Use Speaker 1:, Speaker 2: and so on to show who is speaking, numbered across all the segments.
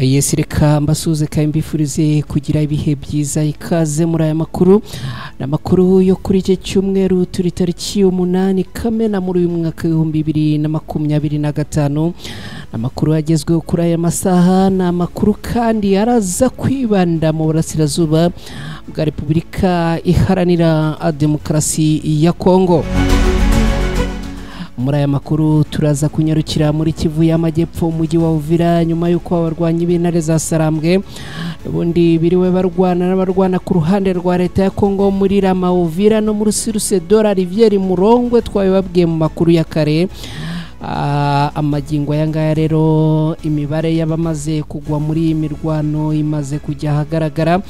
Speaker 1: Yes, reka mbasuze kandi mbifurize kugira ibihe byiza. Ikaze muri aya makuru, ni amakuru yo kuri iki cyumweru, turi tariki 8 Kamena muri uyu mwaka 2025. Amakuru agezweho kuri aya masaha ni amakuru kandi araza kwibanda mu burasirazuba bwa Repubulika Iharanira Demokarasi ya Kongo. Muri aya makuru turaza kunyarukira muri Kivu y'Amajyepfo, umujyi wa Uvira, nyuma y'uko abarwanyi b'intare za Sarambwe ubundi biriwe barwana n'abarwana ku ruhande rwa leta ya Kongo muri Rama, Uvira no muri Source de la Rivière Murongwe, twabibabwiye mu makuru ya kare. Amagingo aya ngaya rero imibare y'abamaze kugwa muri iyi mirwano imaze kujya ahagaragara.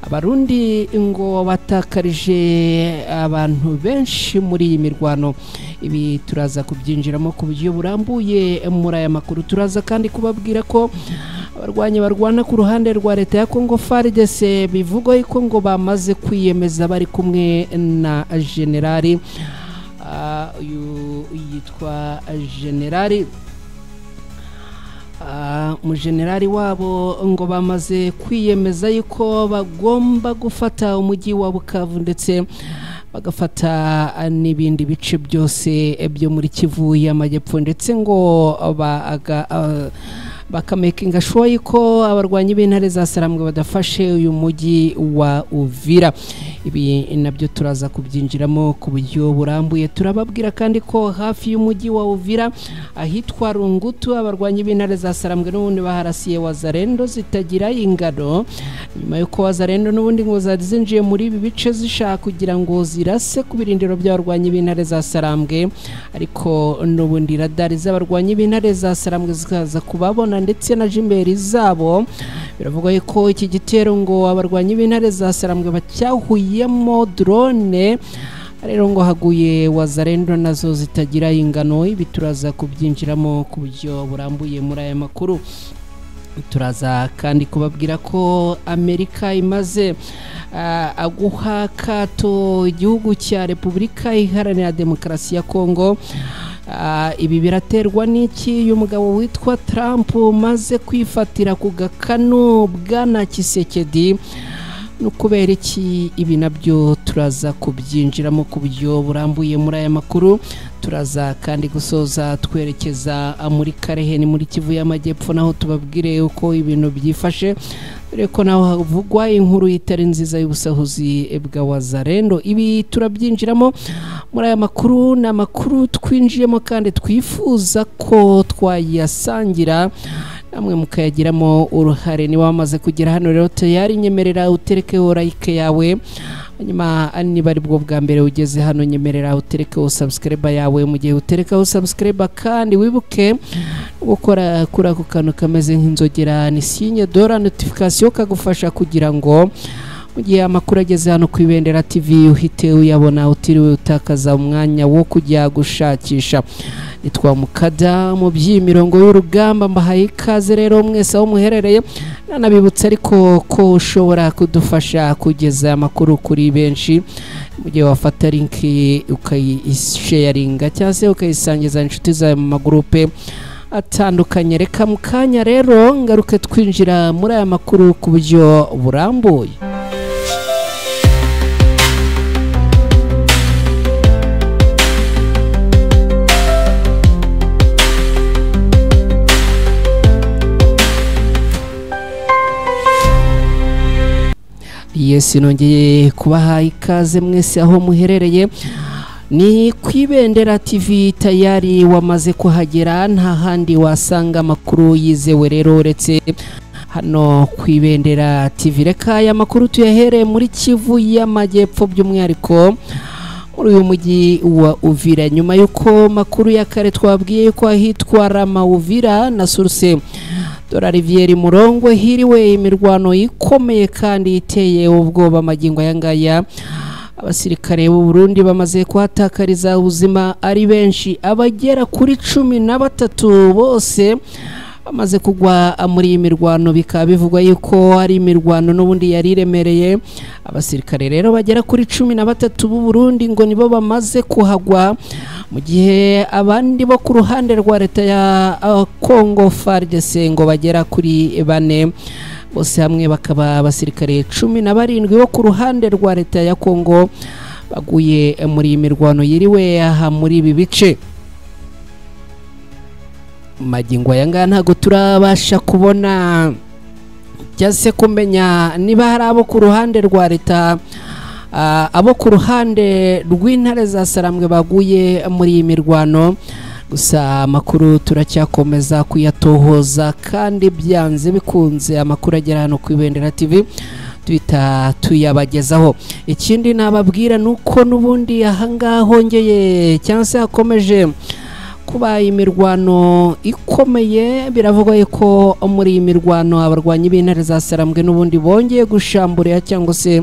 Speaker 1: Abarundi ngo batakarije abantu benshi muri iyi mirwano, ibi turaza kubyinjiramo ku buryo burambuye muri aya makuru. Turaza kandi kubabwira ko abarwanyi barwana ku ruhande rwa leta ya Kongo FARDC bivugwa ko ngo bamaze kwiyemeza bari kumwe na generali, uyu yitwa generali, umujenerali wabo, ngo bamaze kwiyemeza yuko bagomba gufata umujyi wa Bukavu ndetse bagafata n'ibindi bice byose byo muri Kivu y'Amajyepfo, ndetse ngo bakamakinga sure yuko abarwanyi b'intare za Sarambwe badafashe uyu mujyi wa Uvira. Ibi nabyo turaza kubyinjiramo ku buryo burambuye. Turababwira kandi ko hafi y'umujyi wa Uvira ahitwa Rungutu abarwanyi b'intare za Sarambwe n'ubundi baharasiye Wazalendo zitagira ingano, nyuma y'uko Wazalendo n'ubundi ngo zari zinjiye muri ibi bice zishaka kugira ngo zirase ku birindiro by'abarwanyi b'intare za Sarambwe, ariko n'ubundi radari z'abarwanyi b'intare za Sarambwe zikaza kubabona ndetse na jimberi zabo. Biravugwa ko iki gitero ngo abarwanyi b'intare za Sarambwe bacyahuyemo drone, rero ngo haguye Wazalendo nazo zitagira ingano. Ibi turaza kubyinjiramo ku buryo burambuye muri aya makuru. Turaza kandi kubabwira ko Amerika imaze guha kato igihugu cya Repubulika Iharanira Demokarasi ya Kongo. Ibi biraterwa n'iki? Uyu mugabo witwa Trump umaze kwifatira ku gakanu bwana Tshisekedi, no kubera iki? Ibi nabyo turaza kubyinjiramo ku buryo burambuye muri aya makuru. Turaza kandi gusoza twerekeza muri Karehe, ni muri Kivu y'Amajyepfo, naho tubabwire uko ibintu byifashe, dore ko naho havugwa inkuru itari nziza y'ubusahuzi bwa Wazalendo. Ibi turabyinjiramo muri aya makuru, ni amakuru twinjiyemo kandi twifuza ko twayasangira namwe mukayagiramo uruhare. Niba wamaze kugera hano rero tayari, nyemerera uterekeho like yawe, hanyuma niba ari bwo bwa mbere ugeze hano nyemerera uterekeho subscribe yawe. Mu gihe uterekaho subscribe kandi wibuke gukora kuri ako kantu kameze nk'inzogera, ni signe de la notification, kagufasha kugira ngo mu gihe amakuru ageze hano ku Ibendera TV uhite uyabona utiriwe utakaza umwanya wo kujya gushakisha. Nitwa Mukada mu by'imirongo y'urugamba, mbahaye ikaze rero mwese aho muherereye, nanabibutsa ariko ko ushobora kudufasha kugeza amakuru kuri benshi mu gihe wafata link ukayisharinga cyangwa se ukayisangiza inshuti zawe mu magurupe atandukanye. Reka mu kanya rero ngaruke twinjira muri aya makuru ku buryo burambuye. Yes, nongeye kubaha ikaze mwese aho muherereye, ni ku Ibendera TV tayari wamaze kuhagera, nta handi wasanga amakuru yizewe rero uretse hano ku Ibendera TV. Reka aya makuru tuyahereye muri Kivu y'Amajyepfo, by'umwihariko muri uyu mujyi wa Uvira, nyuma y'uko makuru ya kare twabwiye ko ahitwa Rama, Uvira na Source de la Rivière Murongwe hiriwe imirwano ikomeye kandi iteye ubwoba. Amagingo aya ngaya abasirikare b'u Burundi bamaze kuhatakariza ubuzima ari benshi, abagera kuri 13 bose bamaze kugwa muri iyi mirwano, bikaba bivugwa yuko ari imirwano n'ubundi yari iremereye. Abasirikare rero bagera kuri 13 b'u Burundi ngo nibo bamaze kuhagwa mu gihe abandi bo ku ruhande rwa leta ya Congo FARDC ngo bagera kuri 4, bose hamwe bakaba abasirikare 17 bo ku ruhande rwa leta ya Congo baguye muri iyi mirwano yiriwe aha muri ibi bice. Magingo aya ngaya ntago turabasha kubona cyangwa se kumenya niba hari abo ku ruhande rwa leta, abo ku ruhande rw'intare za Sarambwe baguye muri iyi mirwano. Gusa amakuru turacyakomeza kuyatohoza kandi byanze bikunze amakuru agera hano ku Ibendera TV tuhita tuyabagezaho. Ikindi nababwira nuko n'ubundi ahangaha hongeye cyangwa se hakomeje kuba imirwano ikomeye. Biravugwa ko muri iyi mirwano abarwanyi b'intare za Sarambwe n'ubundi bongeye gushamburira cyangwa se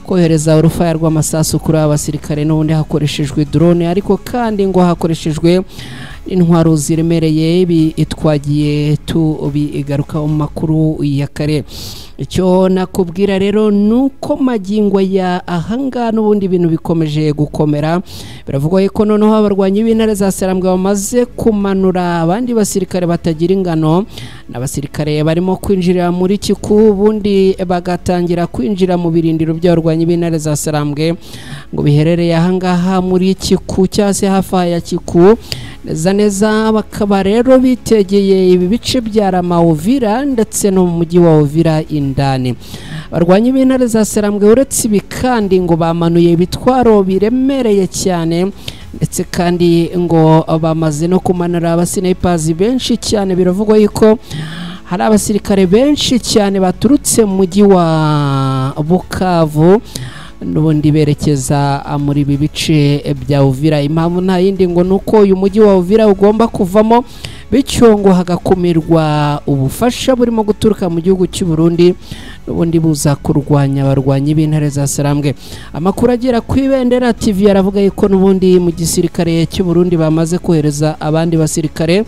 Speaker 1: kohereza urufaya rw'amasasu kuri abasirikare n'ubundi hakoreshejwe drone, ariko kandi ngo hakoreshejwe intwaro ziremereye. Ibi twagiye tubigaruka mu makuru ya kare. Icyo nakubwira rero nuko magingo ya ahangaha n'ubundi ibintu bikomeje gukomera. Biravugwa ko noneho abarwanyi b'intare za Sarambwe bamaze kumanura abandi basirikare batagira ingano, n'abasirikare barimo kwinjira muri Kiku, ubundi bagatangira kwinjira mu birindiro by'abarwanyi b'intare za Sarambwe ngo biherereye ahangaha muri Kiku cyangwa se hafi ya Kiku neza neza. Bakaba rero bitegeye ibi bice bya Rama Uvira ndetse no mu mujyi wa Uvira indani. Barwanyi b'intare za Sarambwe uretse ibi kandi ngo bamanuye ibitwaro biremereye cyane, ndetse kandi ngo bamaze no kumanura abasnippers benshi cyane. Biravugwa yuko hari abasirikare benshi cyane baturutse mu mujyi wa Bukavu n'ubundi berekeza muri ibi bice bya Uvira. Impamvu nta yindi ngo nuko uyu mujyi wa Uvira ugomba kuvamo, bityo ngo hagakumirwa ubufasha burimo guturuka mu gihugu cy'u Burundi n'ubundi buza kurwanya abarwanyi b'intare za Sarambwe. Amakuru agera ku Ibendera TV aravuga yuko n'ubundi mu gisirikare cy'u Burundi bamaze kohereza abandi basirikare,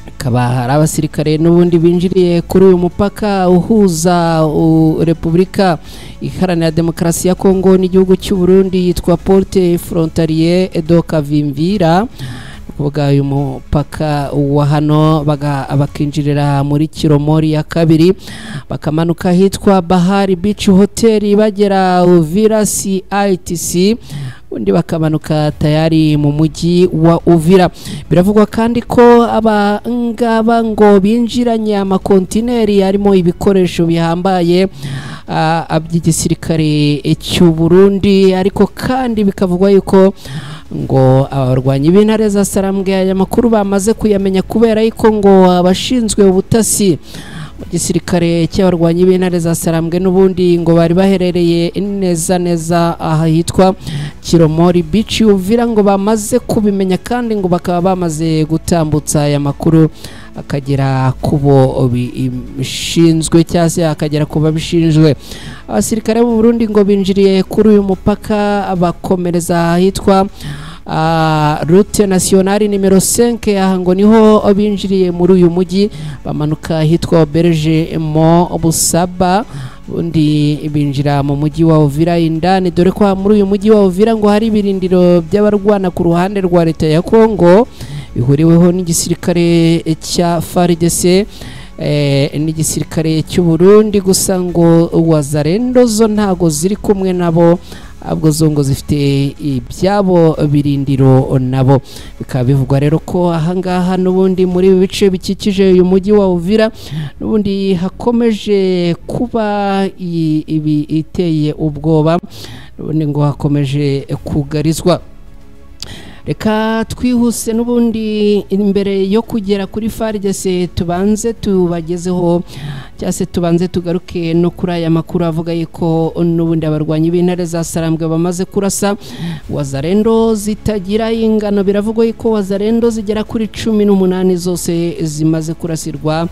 Speaker 1: akaba hari abasirikare n'ubundi binjiriye kuri uyu mupaka uhuza Repubulika Iharanira Demokarasi ya Kongo n'igihugu cy'u Burundi yitwa Porte Frontalier do Kavimvira. Kuvuga uyu mupaka wa hano bakinjirira muri Kiromori ya kabiri, bakamanuka hitwa Bahari Beach Hotel bagera Uvira CITC, undi bakamanuka tayari mu mujyi wa Uvira. Biravugwa kandi ko abangaba ngo binjiranye amakontineri arimo ibikoresho bihambaye by'igisirikare cy'u Burundi, ariko kandi bikavugwa yuko ngo abarwanyi b'intare za Sarambwe aya makuru bamaze kuyamenya kubera yuko ngo abashinzwe ubutasi mu gisirikare cy'abarwanyi b'intare za Sarambwe n'ubundi ngo bari baherereye neza neza ahitwa Kiromori Beach Uvira, ngo bamaze kubimenya kandi ngo bakaba bamaze gutambutsa aya makuru akagera kubo bishinzwe cyangwa se akagera kuba bishinzwe. Abasirikare b'u Burundi ngo binjiriye kuri uyu mupaka bakomereza ahitwa route nationale nimero 5, aha ngo niho binjiriye muri uyu mujyi, bamanuka ahitwa Auberge Mo Busaba, undi binjira mu mujyi wa Uvira indani, dore ko muri uyu mujyi wa Uvira ngo hari ibirindiro by'abarwana ku ruhande rwa leta ya Kongo bihuriweho n'igisirikare cya FARDC n'igisirikare cy'u Burundi. Gusa ngo Wazalendo zo ntago ziri kumwe nabo, ahubwo zo ngo zifite ibyabo birindiro nabo. Bikaba bivugwa rero ko ahangaha n'ubundi muri ibi bice bikikije uyu mujyi wa Uvira n'ubundi hakomeje kuba ibi iteye ubwoba, n'ubundi ngo hakomeje kugarizwa. Reka twihuse n'ubundi imbere yo kugera kuri FARDC tubanze tubagezeho cyangwa se tubanze tugaruke no kuri aya makuru avuga yuko n'ubundi abarwanyi b'intare za Sarambwe bamaze kurasa Wazalendo zitagira ingano. Biravugwa yuko Wazalendo zigera kuri 18 zose zimaze kurasirwa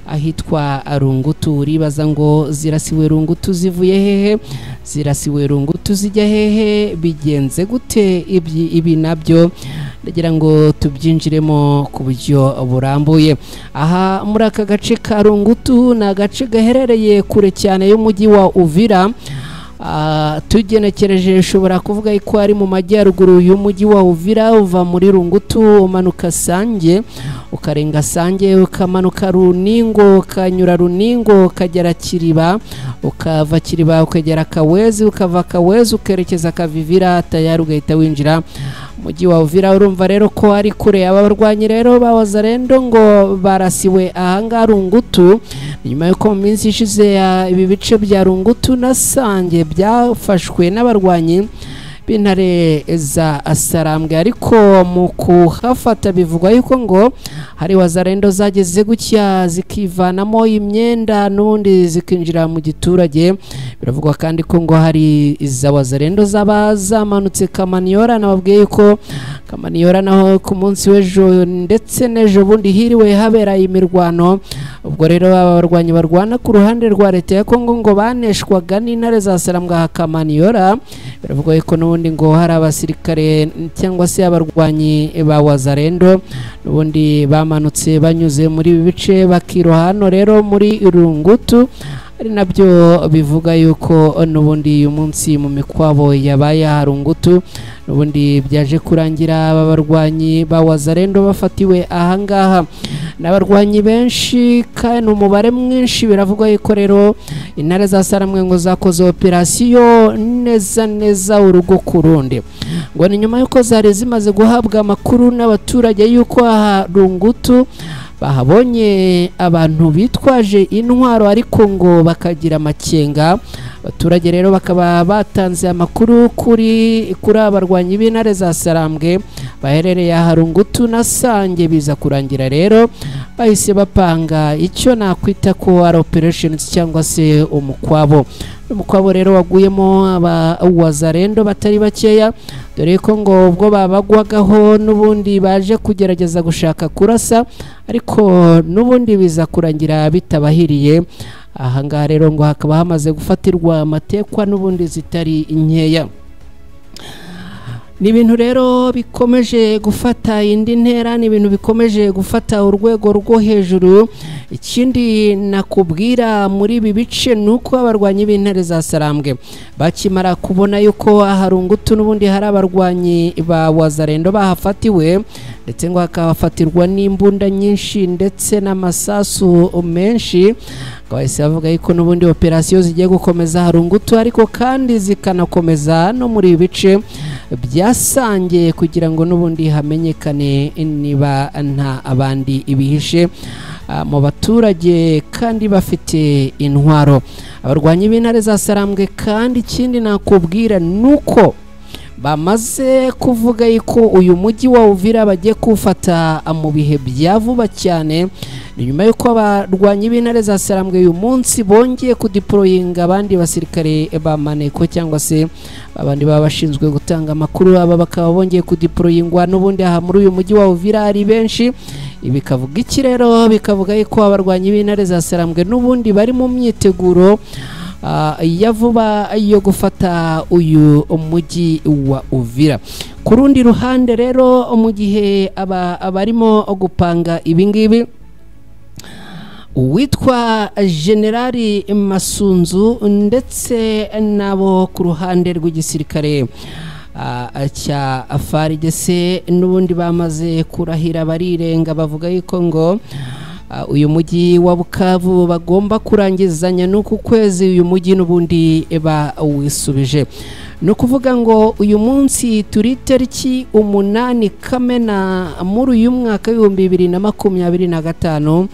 Speaker 1: ahitwa Rungutu. Ribaza ngo zirasiwe Rungutu zivuye hehe? Zirasiwe Rungutu zijya hehe? Bigenze gute? Ibi nabyo ndagira ngo tubyinjiremo ku buryo burambuye. Aha muri aka gace ka Rungutu ni agace gaherereye kure cyane y'umujyi wa Uvira. Tugenekereje ushobora kuvuga ko ari mu majyaruguru y'umujyi wa Uvira, uva muri Rungutu umanuka Sange, ukarenga Sange ukamanuka Runingo, ukanyura Runingo ukagera Kiriba, ukava Kiriba ukagera Kawezi, ukava Kawezi ukerekeza Kavivira, tayari ugahita winjira mujyi wa Uvira. Urumva rero ko ari kure. Aba barwanyi rero ba Wazalendo ngo barasiwe ahangaha Rungutu nyuma yuko mu minsi ishize ibi bice bya Rungutu na Sange byafashwe n'abarwanyi b'intare za Sarambwe, ariko mu kuhafata bivugwa yuko ngo hari Wazalendo zageze gutya zikivanamo imyenda n'ubundi zikinjira mu giturage. Biravugwa kandi ko ngo hari iza Wazalendo zaba zamanutse Kamaniyora. Nababwiye yuko Kamaniyora naho ku munsi w'ejo ndetse n'ejo bundi hiriwe habera imirwano. Ubwo rero aba barwanyi barwana ku ruhande rwa leta ya Kongo ngo baneshwaga n'intare za Sarambwe Kamaniyora. Biravugwa yuko n'ubundi ngo hari abasirikare cyangwa se abarwanyi ba Wazalendo n'ubundi bamanutse banyuze muri ibi bice bakiroha hano rero muri Rungutu, ari nabyo bivuga yuko n'ubundi uyu munsi mu mikwabo yabaye Rungutu n'ubundi byaje kurangira aba barwanyi ba Wazalendo bafatiwe ahangaha n'abarwanyi benshi kandi umubare mwinshi. Biravugwa yuko rero intare za Sarambwe ngo zakoze operasiyo neza neza urugo ku rundi, ngo ni nyuma yuko zari zimaze guhabwa amakuru n'abaturage yuko aha Rungutu bahabonye abantu bitwaje intwaro ariko ngo bakagira amakenga. Abaturage rero bakaba batanze amakuru kuri abarwanyi b'intare za Sarambwe baherereye aha Rungutu na Sange. Biza kurangira rero bahise bapanga icyo nakwita ko ari operations cyangwa se umukwabo. Umukwabo rero waguyemo aba Wazalendo batari bakeya, dore ko ngo ubwo babagwagaho n'ubundi baje kugerageza gushaka kurasa, ariko n'ubundi biza kurangira bitabahiriye. Ahangaha rero ngo hakaba hamaze gufatirwa amatekwa n'ubundi zitari nkeya. Ni ibintu rero bikomeje gufata indi ntera, ni ibintu bikomeje gufata urwego rwo hejuru. Ikindi nakubwira muri ibi bice nuko abarwanyi b'intare za Sarambwe bakimara kubona yuko aha Rungutu n'ubundi hari abarwanyi ba Wazalendo bahafatiwe, ndetse ngo hakahafatirwa n'imbunda nyinshi ndetse n'amasasu menshi, bahise bavuga yuko n'ubundi operasiyo zigiye gukomeza Rungutu, ariko kandi zikanakomeza no muri ibi bice byasangiye kugira ngo n'ubundi hamenyekane niba nta abandi ibihishe mu baturage kandi bafite intwaro. Abarwanyi b'intare za Sarambwe kandi ikindi nakubwira nuko bamaze kuvuga yuko uyu mujyi wa Uvira bagiye kufata mu bihe bya vuba cyane. Ni nyuma yuko abarwanyi b'intare za Sarambwe uyu munsi bongeye kudeployinga abandi basirikare ba maneko cyangwa se abandi baba bashinzwe gutanga amakuru, aba bakaba bongeye kudeployingwa n'ubundi aha muri uyu mujyi wa Uvira ari benshi. Ibi bikavuga iki rero? Bikavuga yuko abarwanyi b'intare za Sarambwe n'ubundi bari mu myiteguro ya vuba yo gufata uyu mujyi wa Uvira. Ku rundi ruhande rero, mu gihe abarimo gupanga ibingibi, uwitwa Generali Masunzu ndetse nabo ku ruhande rw'igisirikare cya FARDC n'ubundi bamaze kurahira barirenga, bavuga yuko ngo uyu mujyi wa Bukavu bagomba kurangizanya n'uku kwezi uyu mujyi n'ubundi bawisubije. No kuvuga ngo uyu munsi turi tariki 8 Kamena muri uyu mwaka 2025,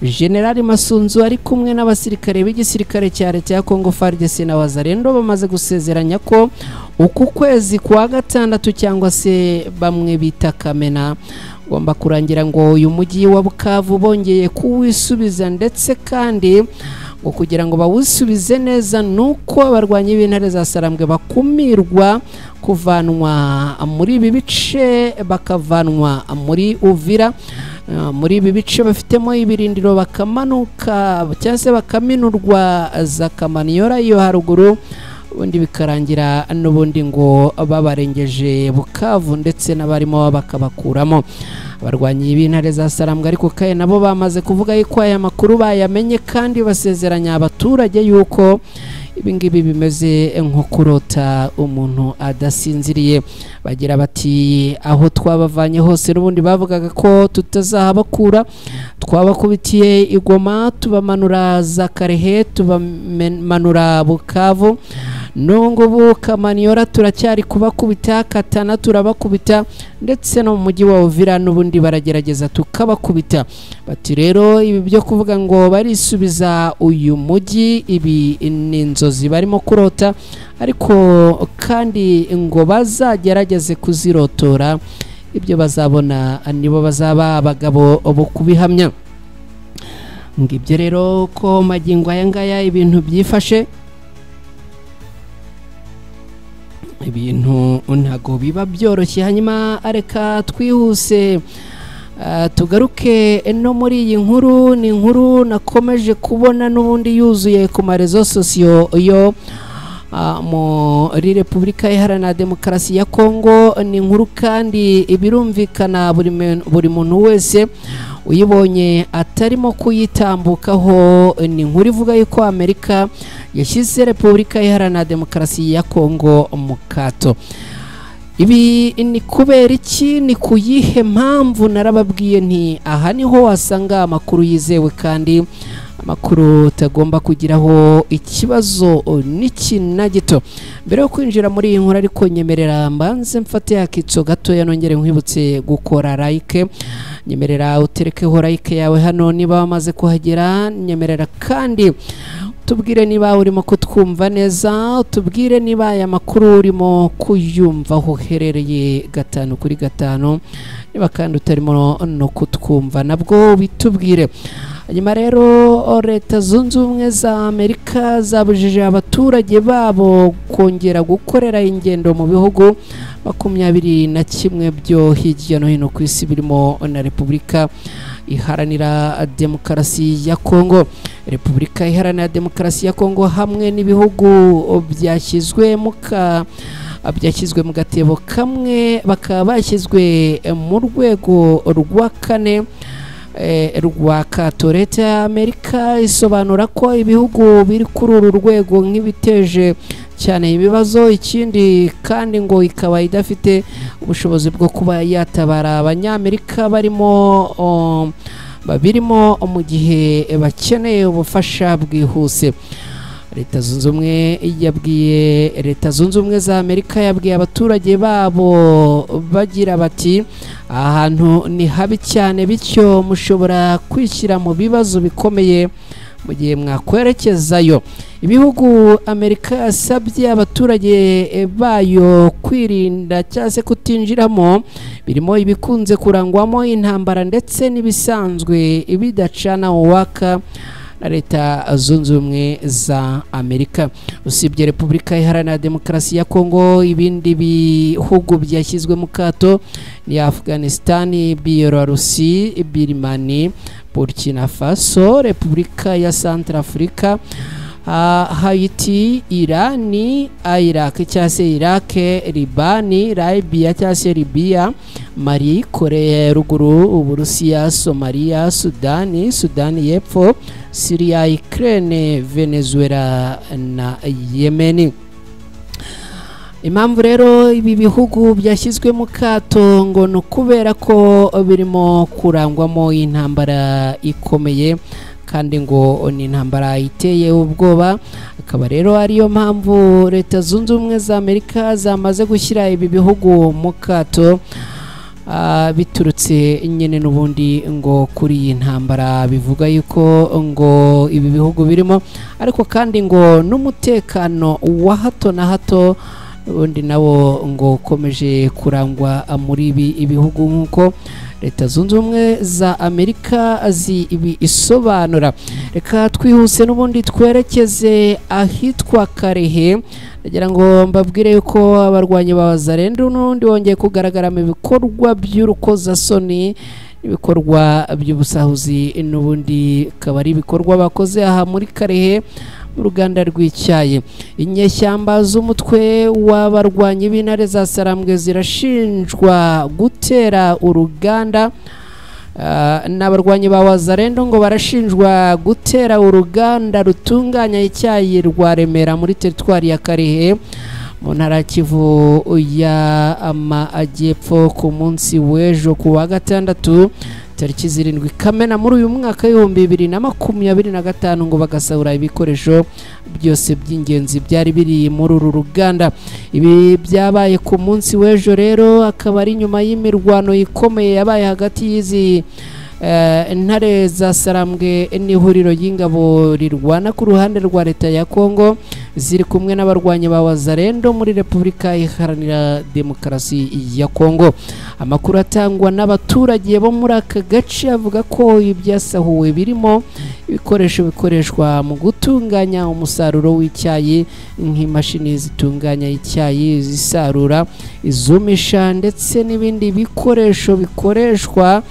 Speaker 1: General Masunzu ari kumwe n'abasirikare b'igisirikare cya leta ya Congo FARDC na Wazalendo bamaze gusezeranya ko uku kwezi kwa gatandatu cyangwa se bamwe bita Kamena ngomba kurangira ngo uyu mujyi wa Bukavu bongeye kuwisubiza, ndetse kandi ngo kugira ngo bawusubize neza nuko abarwanyi b'intare za Sarambwe bakumirwa kuvanwa muri ibi bice, bakavanwa muri Uvira, muri ibi bice bafitemo ibirindiro, bakamanuka cyangwa se bakaminurwa za Kamaniyora iyo haruguru, ubundi bikarangira n'ubundi ngo babarengeje Bukavu ndetse n'abarimo bakabakuramo. Abarwanyi b'intare za Sarambwe ariko kaye nabo bamaze kuvuga yuko aya makuru bayamenye kandi basezeranya abaturage yuko Ibingibi bimeze nko kurota umuntu adasinziriye. Bagira bati aho twabavanye hose n'ubundi bavugaga ko tutazahabakura, twabakubitiye igoma, tubamanura za Karehe, tubamanura Bukavu, nungubu Kamaniyora turacyari kubakubita, Katana turabakubita, ndetse no mu mujyi wa Uvira n'ubundi baragerageza tukabakubita. Bati rero ibi byo kuvuga ngo barisubiza uyu mujyi, ibi ni inzozi barimo kurota, ariko kandi ngo bazagerageze kuzirotora, ibyo bazabona nibo bazaba abagabo bo kubihamya. Ngibyo rero ko magingo aya ngaya ibintu byifashe, ibintu ntago biba byoroshye. Hanyuma areka twihuse tugaruke no muri iyi nkuru. Ni inkuru nakomeje kubona n'ubundi yuzuye ku marezo sosiyo yo muri Repubulika Iharanira Demokarasi ya Kongo. Ni inkuru kandi ibirumvikana buri muntu wese uyibonye atarimo kuyitambukaho. Ni inkuru ivuga yuko Amerika yashyize Repubulika Iharanira Demokarasi ya Kongo mu kato. Ibi ni kubera iki? Ni kuyihe mpamvu? Narababwiye nti aha niho wasanga amakuru yizewe kandi amakuru utagomba kugiraho ikibazo n'iki na gito. Mbere yo kwinjira muri iyi nkuru ariko nyemerera mbanze mfate akitso gatoya, nongere nkwibutse gukora like. Nyemerera uterekeho like yawe hano niba wamaze kuhagera. Nyemerera kandi tubwire niba urimo kutwumva neza, tubwire niba aya makuru urimo kuyumva aho uherereye 5 kuri 5, niba kandi utarimo no kutwumva nabwo bitubwire. Hanyuma rero Leta Zunze Ubumwe za Amerika zabujije abaturage babo kongera gukorera ingendo mu bihugu 21 byo hirya no hino ku isi, birimo na Repubulika Iharanira Demokarasi ya Kongo. Repubulika Iharanira Demokarasi ya Kongo hamwe n'ibihugu byashyizwe mu gatebo kamwe, bakaba bashyizwe mu rwego rwa kane rwa kato. Leta ya Amerika isobanura ko ibihugu biri kuri uru rwego nk'ibiteje cyane ibibazo, ikindi kandi ngo ikaba idafite ubushobozi bwo kuba yatabara abanyamerika barimo babirimo mu gihe bakeneye ubufasha bwihuse. Leta Zunze Ubumwe yabwiye Leta Zunze Ubumwe za Amerika yabwiye abaturage babo bagira bati ahantu ni habi cyane, bityo mushobora kwishyira mu bibazo bikomeye mu gihe mwakwerekezayo. Ibihugu Amerika yasabye abaturage bayo kwirinda cyangwa se kutinjiramo birimo ibikunze kurangwamo intambara ndetse n'ibisanzwe bidacana uwaka na Leta Zunze Ubumwe za Amerika. Usibye Repubulika Iharanira Demokarasi ya Kongo, ibindi bihugu byashyizwe mu kato ni Afghanistan, Bielorusi, Birmani, Burkina Faso, Repubulika ya Centrafrica, Haiti, Irani, Iraq cyangwa se Iraq, Libani, Libya cyangwa se Libya, Mali, Korea ya Ruguru, Uburusiya, Somalia, Sudani, Sudani y'Epfo, Syria, Ukraine, Venezuela na Yemen. Impamvu rero ibi bihugu byashyizwe mu kato ngo ni ukubera ko birimo kurangwamo intambara ikomeye, kandi ngo ni intambara iteye ubwoba. Akaba rero ariyo mpamvu Leta Zunze Ubumwe za Amerika zamaze gushyira ibi bihugu mu kato, biturutse nyine n'ubundi ngo kuri iyi ntambara bivuga yuko ngo ibi bihugu birimo, ariko kandi ngo n'umutekano wa hato na hato ubundi nawo ngo ukomeje kurangwa muri ibi ibihugu nk'uko Leta Zunze Ubumwe za Amerika zibisobanura. Reka twihuse n'ubundi twerekeze ahitwa Karehe. Ndagira ngo mbabwire yuko abarwanyi ba Wazalendo n'ubundi bongeye kugaragara mu bikorwa by'urukozasoni, ibikorwa by'ubusahuzi, n'ubundi akaba ari ibikorwa bakoze aha muri Karehe mu ruganda rw'icyayi. Inyeshyamba z'umutwe w'abarwanyi b'intare za Sarambwe zirashinjwa gutera uruganda N'abarwanyi ba Wazalendo ngo barashinjwa gutera uruganda rutunganya icyayi rwa Remera muri teritwari ya Karehe mu ntara Kivu ya Amajyepfo ku munsi w'ejo ku wa gatandatu tariki 7 Kamena muri uyu mwaka 2025, ngo bagasahura ibikoresho byose by'ingenzi byari biri muri uru ruganda. Ibi byabaye ku munsi w'ejo rero, akaba ari nyuma y'imirwano ikomeye yabaye hagati y'izi intare za Sarambwe n'ihuriro ry'ingabo rirwana ku ruhande rwa leta ya Kongo ziri kumwe n'abarwanyi ba Wazalendo muri Repubulika Iharanira Demokarasi ya Kongo. Amakuru atangwa n'abaturage bo muri aka gace avuga ko ibyasahuwe birimo ibikoresho bikoreshwa mu gutunganya umusaruro w'icyayi nk'imashini zitunganya icyayi, zisarura, izumisha ndetse n'ibindi bikoresho bikoreshwa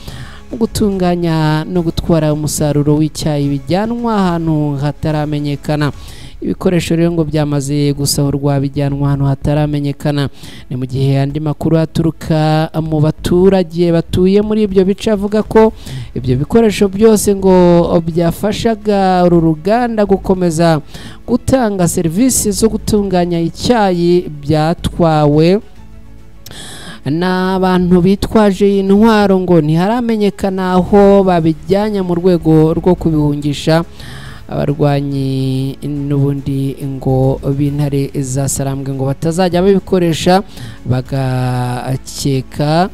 Speaker 1: mu gutunganya no gutwara umusaruro w'icyayi bijyanwa ahantu hataramenyekana. Ibikoresho rero ngo byamaze gusahurwa bijyanwa ahantu hataramenyekana. Ni mu gihe andi makuru aturuka mu baturage batuye muri ibyo bice avuga ko ibyo bikoresho byose ngo byafashaga uru ruganda gukomeza gutanga serivisi zo gutunganya icyayi byatwawe n'abantu bitwaje intwaro, ngo ntiharamenyekana aho babijyanye mu rwego rwo kubihungisha abarwanyi n'ubundi ngo b'intare za Sarambwe ngo batazajya babikoresha bagakeka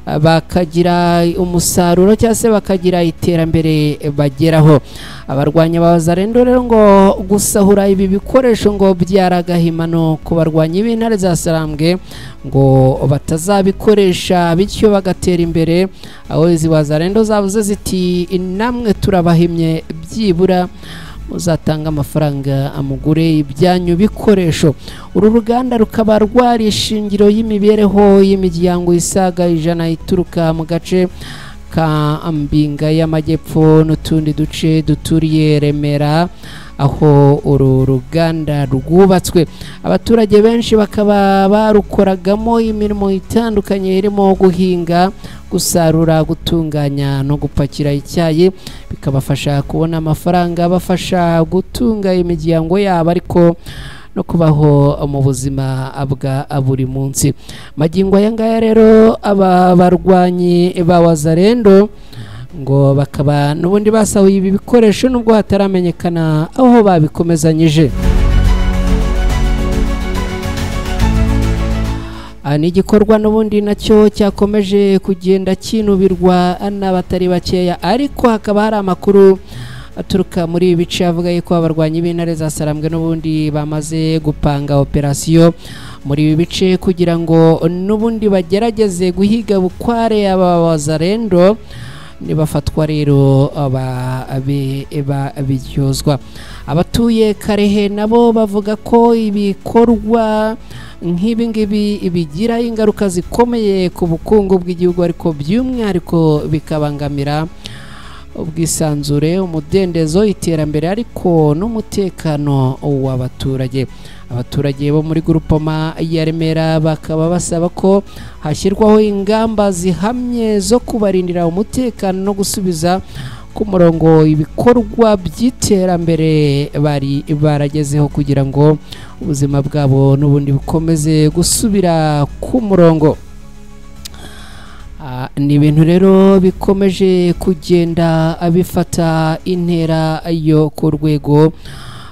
Speaker 1: bakagira umusaruro cyangwa se bakagira iterambere bageraho. Abarwanyi ba Wazalendo rero ngo gusahura ibi bikoresho ngo byaragahimano ku barwanyi b'intare za Sarambwe ngo batazabikoresha bityo bagatera imbere, aho izi Wazalendo zavuze ziti namwe turabahimye byibura muzatanga amafaranga amugure ibyanyu bikoresho. Uru ruganda rukaba rwari ishingiro y'imibereho y'imiryango isaga 100 ituruka mu gace ka Mbinga y'Amajyepfo n'utundi duce duturiye Remera aho uru ruganda rwubatswe. Abaturage benshi bakaba barukoragamo imirimo itandukanye irimo guhinga, gusarura, gutunganya no gupakira icyayi, bikabafasha kubona amafaranga abafasha gutunga imiryango yabo ariko no kubaho mu buzima bwa buri munsi. Magingo aya ngaya rero aba barwanyi ba Wazalendo ngo bakaba n'ubundi basahuye ibi bikoresho nubwo hataramenyekana aho babikomezanyije. Ni igikorwa n'ubundi nacyo cyakomeje kugenda kinubirwa n'abatari bakeya, ariko hakaba hari amakuru aturuka muri ibi bice avuga yuko abarwanyi b'intare za Sarambwe n'ubundi bamaze gupanga operasiyo muri ibi bice kugira ngo n'ubundi bagerageze guhiga bukware aba Wazalendo, nibafatwa rero babiryozwa. Abatuye Karehe nabo bavuga ko ibikorwa nk'ibi ngibi bigira ingaruka zikomeye ku bukungu bw'igihugu, ariko by'umwihariko bikabangamira ubwisanzure, umudendezo, iterambere ariko n'umutekano w'abaturage. Abaturage bo muri Grupoma ya Remera bakaba basaba ko hashyirwaho ingamba zihamye zo kubarindira umutekano no gusubiza ku murongo ibikorwa by'iterambere bari baragezeho kugira ngo ubuzima bwabo n'ubundi bukomeze gusubira ku murongo. Ni ibintu rero bikomeje kugenda bifata intera yo ku rwego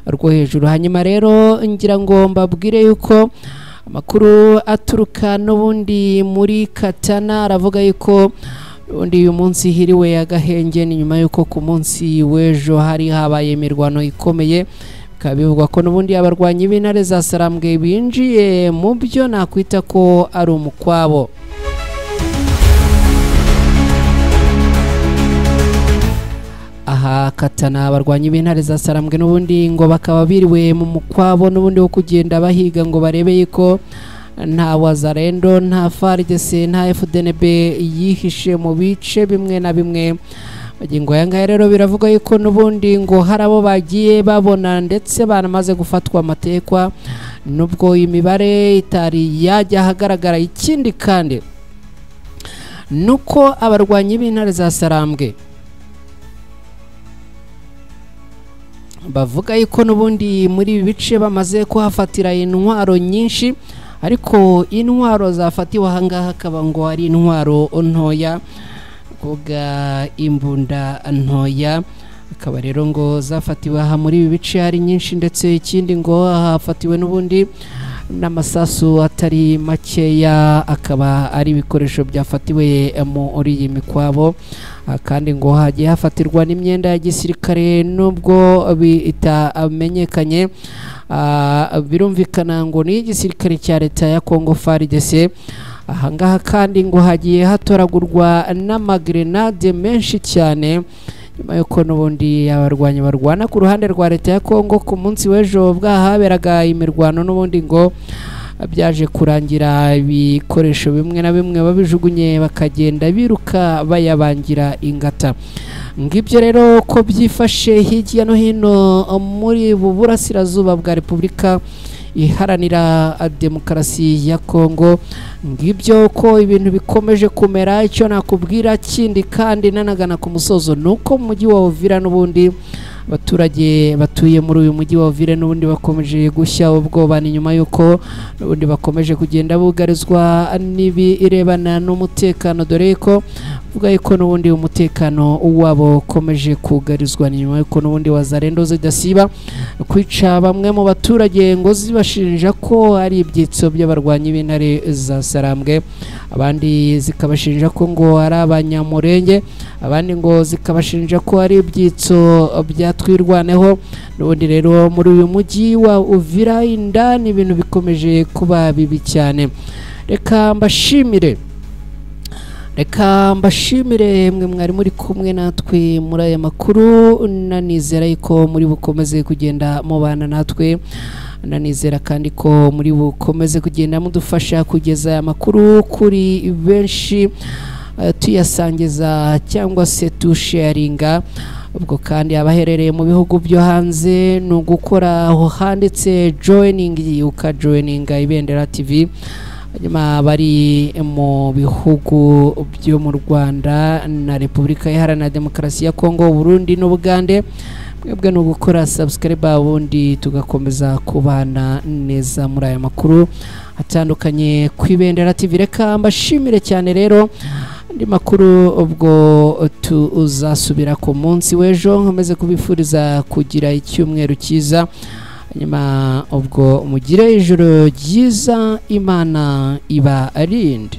Speaker 1: rwo hejuru. Hanyuma rero ngira ngo mbabwire yuko amakuru aturuka n'ubundi muri Katana aravuga yuko undi uyu munsi hiriwe agahenge, ni nyuma yuko ku munsi w'ejo hari habaye imirwano ikomeye, bikaba bivugwa ko n'ubundi abarwanyi b'intare za Sarambwe binjiye mu byo nakwita ko ari umukwabo. Aha Katana abarwanyi b'intare za Sarambwe n'ubundi ngo bakaba biriwe mu mukwabo n'ubundi wo kugenda bahiga ngo barebe yuko nta Wazalendo, nta FARDC, nta FDNB yihishe mu bice bimwe na bimwe. Magingo aya ngaya rero biravuga yuko n'ubundi ngo hari abo bagiye babona ndetse banamaze gufatwa amatekwa, nubwo imibare itari yajya ahagaragara. Ikindi kandi Nuko abarwanyi b'intare za Sarambwe bavuga yuko n'ubundi muri ibi bice bamaze kuhafatira intwaro nyinshi, ariko intwaro zafatiwe ahangaha akaba ngo ari intwaro ntoya, kuvuga imbunda ntoya, akaba rero ngo zafatiwe aha muri ibi bice ari nyinshi, ndetse ikindi ngo hafatiwe n'ubundi n'amasasu atari makeya, akaba ari ibikoresho byafatiwe muri iyi mikwabo. Kandi ngo hagiye hafatirwa n'imyenda ya gisirikare nubwo bitamenyekanye, birumvikana ngo ni igisirikare cya leta ya Congo FARDC. Ahangaha kandi ngo hagiye hatoragurwa n'amagrenade menshi cyane, nyuma yuko n'ubundi abarwanyi barwana ku ruhande rwa leta ya Congo ku munsi w'ejo bwahaberaga imirwano, n'ubundi ngo byaje kurangira ibikoresho bimwe na bimwe babijugunye bakagenda biruka bayabangira ingata. Ngibyo rero ko byifashe hirya no hino muri ubu burasirazuba bwa Repubulika Iharanira Demokarasi ya Kongo. Ngibyo ko ibintu bikomeje kumera. Icyo nakubwira kindi kandi nanagana ku musozo nuko mu mujyi wa Uvira n'ubundi abaturage batuye muri uyu mujyi wa Uvira n'ubundi bakomeje gushya ubwoba, ni nyuma yuko n'ubundi bakomeje kugenda bugarizwa n'ibirebana n'umutekano, dore ko vuga yuko n'ubundi umutekano wabo ukomeje kugarizwa, ni nyuma yuko n'ubundi wazarendo zidasiba kwica bamwe mu baturage ngo zibashinja ko ari ibyitso by'abarwanyi b'intare za Sarambwe, abandi zikabashinja ko ngo ari abanyamurenge, abandi ngo zikabashinja ko ari ibyitso bya Twirwaneho. N'ubundi rero muri uyu mujyi wa Uvira indani ibintu bikomeje kuba bibi cyane. Reka mbashimire mwe mwari muri kumwe natwe muri aya makuru, nanizera yuko muri bukomeze kugenda mubana natwe, nanizera kandi ko muri bukomeze kugenda mudufasha kugeza aya makuru kuri benshi, tuyasangiza cyangwa se tusharinga. Ubwo kandi abaherereye mu bihugu byo hanze ni ugukora aho handitse joining, ukajoininga Ibendera TV. Hanyuma bari mu bihugu byo mu Rwanda na Repubulika Iharanira Demokarasi ya Kongo, Burundi n'Ubugande, mwebwe ni ugukora subscribe, ubundi tugakomeza kubana neza muri aya makuru atandukanye ku Ibendera TV. Reka mbashimire cyane rero. Andi makuru ubwo tuzasubira ku munsi w'ejo, nkomeze kubifuriza kugira icyumweru cyiza, hanyuma ubwo mugire ijoro ryiza, Imana ibarinde.